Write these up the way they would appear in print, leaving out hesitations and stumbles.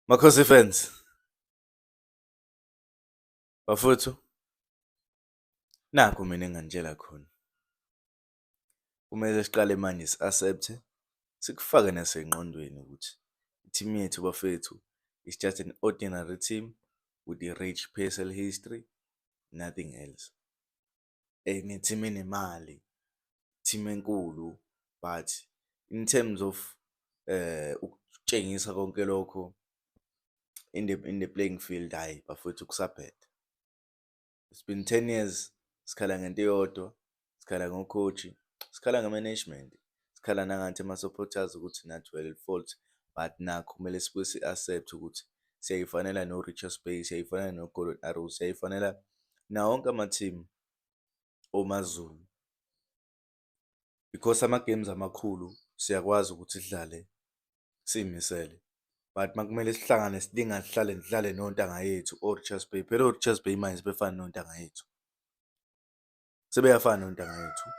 Makhosi fans, bafowethu, nakhu mina enginganitshela khona. Kumele siqale manje si-accept-e, sikufake nasengqondweni ukuthi i-team yethu bafethu is just an ordinary team with a rich P_S_L history, nothing else. Ne-team enemali, team enkulu but in terms of ukutshengisa konke lokho in the playing field, hhayi bafowethu kusabheda. It's been 10 years sikhala ngento eyodwa, sikhala ngo-coach, sikhala nge-management, sikhala nangathi ama-supporters ukuthi nathi we're at fault but nakho kumele sibuye si-accept-e ukuthi siyayifanela no-Richards Bay, siyayifanela no-Golden Arrows, siyayifanela nawo wonke ama-team oMaZulu. Because ama-games amakhulu siyakwazi ukuthi sidlale siy'misele but uma kumele sihlangane silingane sihlale sidlale nontanga yethu o-Richards Bay, phela o-Richards Bay manje sebefana nontanga yethu. Sebeyafana nontanga yethu.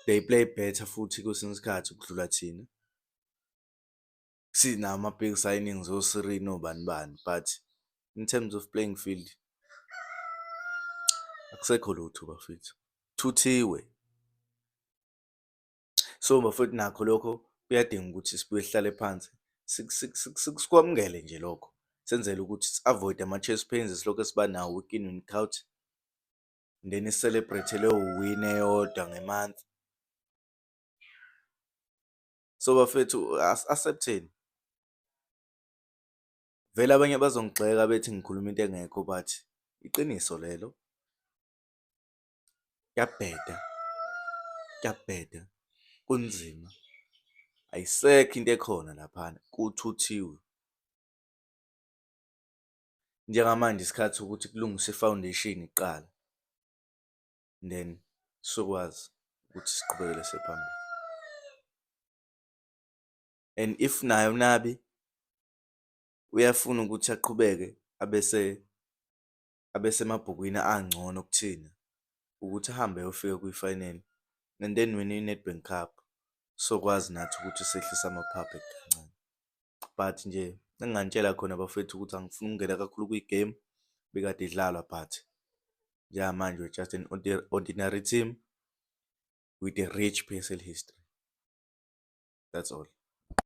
They play better futhi kwesinye isikhathi ukudlula thina. Sinawo ama-big signings o-Sirino obani bani but in terms of playing field akusekho lutho bafethu, kuthuthiwe. So bafowethu nakho lokho kuyadinga ukuthi sibuye sihlale phansi sikwamukele nje lokho, senzele ukuthi si-avoid-e ama-chest pains esilokhu siba nawo week in, week out, then si-celebrate leyo win eyodwa nge-month. So bafethu asi-accept-eni. Vele abanye bazongigxeka bethi ngikhuluma into engekho but iqiniso lelo. Kuyabheda, kuyabheda, kunzima, ayisekho into ekhona laphana, kuthuthiwe. Njengamanje isikhathi sokuthi kulungiswe i-foundation kuqala then sizokwazi ukuthi siqhubekele siye phambili. And if naye uNabi uyafuna ukuthi aqhubeke abe semabhukwini angcono kuthina ukuthi ahambe ayofika kwi-final and then win i-Nedbank Cup, sokwazi nathi ukuthi sehlise amaphaphu kancane. But nje enginganitshela khona bafowethu ukuthi angifuni ukungena kakhulu kwi-game ebikade idlalwa but njengamanje we're just an ordinary team with a rich P_S_L history. That's all.